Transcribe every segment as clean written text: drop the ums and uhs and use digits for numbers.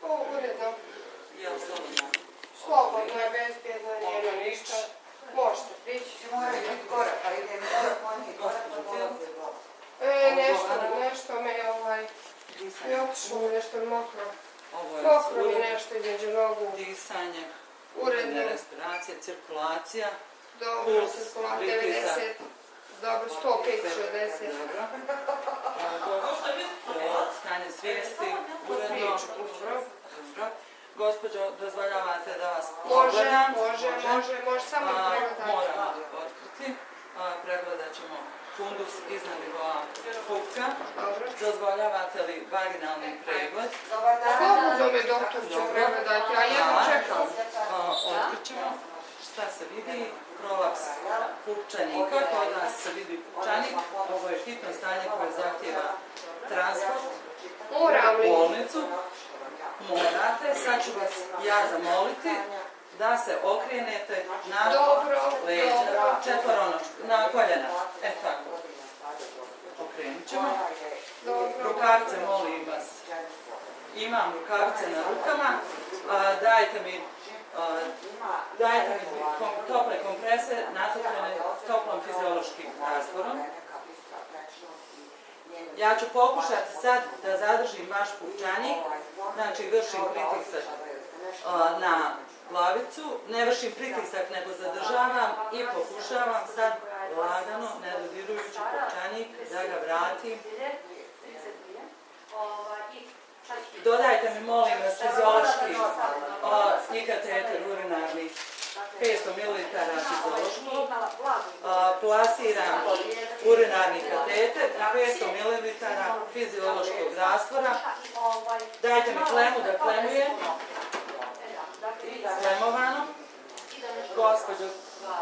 može? Uredno. Je li slobodno? Slobodno je, bezbjedno, nema ništa. Možete prići. Mora biti korak, ali idem korak, Nešto me je otišlo mi nešto mokro. Ovo je Mokro mi nešto između nogu. disanje, Uredno. respiracija, cirkulacija, Dobro, puls, cirkulacija 90. Dobro, 105-60. Dobro. Stanje svijesti, uredno. Dobro. Gospođo, dozvoljavate da vas pogledam? Može, samo pregledati. Moramo otkriti. Pregledat ćemo fundus iznad nivoa pupka. Dozvoljavate li vaginalni pregled? Slobodno me doktor će pregledati, a jedno čekam. Otkrićemo šta se vidi. Prolaps pupčanika, kod nas se vidi pupčanik. Ovo je hitno stanje koje zahtjeva transport u bolnicu. Morate, sad ću vas ja zamoliti da se okrenete na leđa, četvoronoške, na koljena. Tako. Okrenut ćemo. Rukavce, molim vas. Imam rukavice na rukama. Dajte mi tople komprese natopljene toplom fiziološkim rastvorom. Ja ću pokušati sad da zadržim vaš pupčanik, znači vršim pritisak na glavicu, ne vršim pritisak nego zadržavam i pokušavam sad lagano, ne dodirujući pupčanik, da ga vratim. Dodajte mi molim vas fiziološki i kateter urinarni 500 ml fiziološkog, plasiram urinarni kateter i 500 ml fiziološkog rastvora. Dajte mi klemu da klemujem. Klemovano. Gospođo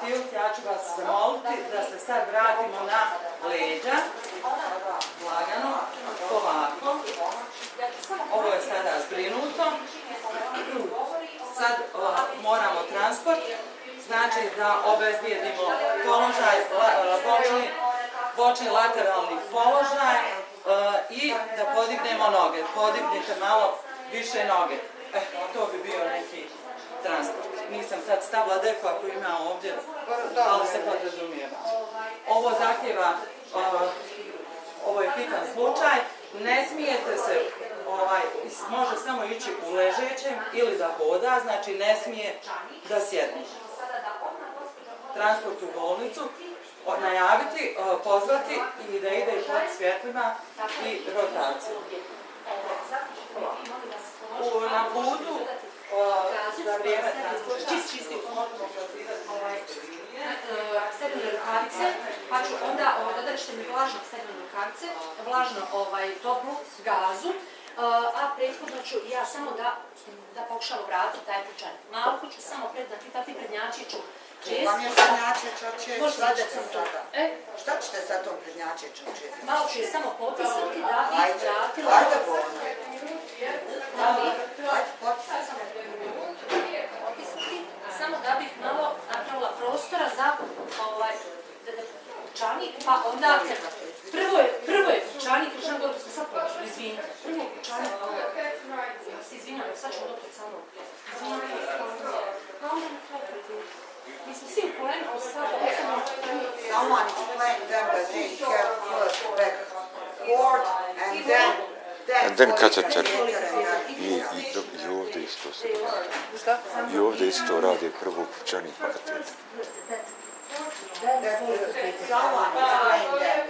Tilt, ja ću vas zamoliti da se sad vratimo na leđa. Lagano, polako. Ovo je sada zbrinuto. Sad moramo transport, znači da obezbijedimo položaj, bočni lateralni položaj i da podignemo noge. Podignite malo više noge. To bi bio neki transport. Nisam sad stavila deku ako ima ovdje, ali se podrazumijeva. Ovo zahtjeva, ovo je hitan slučaj, ne smijete se, može samo ići u ležećem ili da hoda, znači ne smije da sjedne. Transport u bolnicu, najaviti, pozvati i da ide pod svjetlima i rotaciju. Na putu za vrijeme transporta možemo pozivati stebljene rukavice, pa ću onda dodat ćete mi vlažno stebljene rukavice, vlažno toplu gazu, a prethodno ću ja samo da pokušam vratiti taj pupčanik. Malko ću samo napitati prednjačiću čest. Vam je prednjačića čest, šta ćete sada? Šta ćete sa tom prednjačićom čest? Malo ću je samo potisati da bi vratila... Ajde, Bona. Samo da bih malo napravila prostora za pupčanik, pa onda prvo je pupčanik, jer žena dobro smo sad počeli, izvinite. Prvo pupčanik, ja se izvinjam, sad ću doktor samo. Mi smo svi u kolenu, sad Someone explained them that they have first back cord and then kateter. I ovdje isto se radi. Šta? I ovdje isto radi prvo pupčanik pa kateter. Someone explained them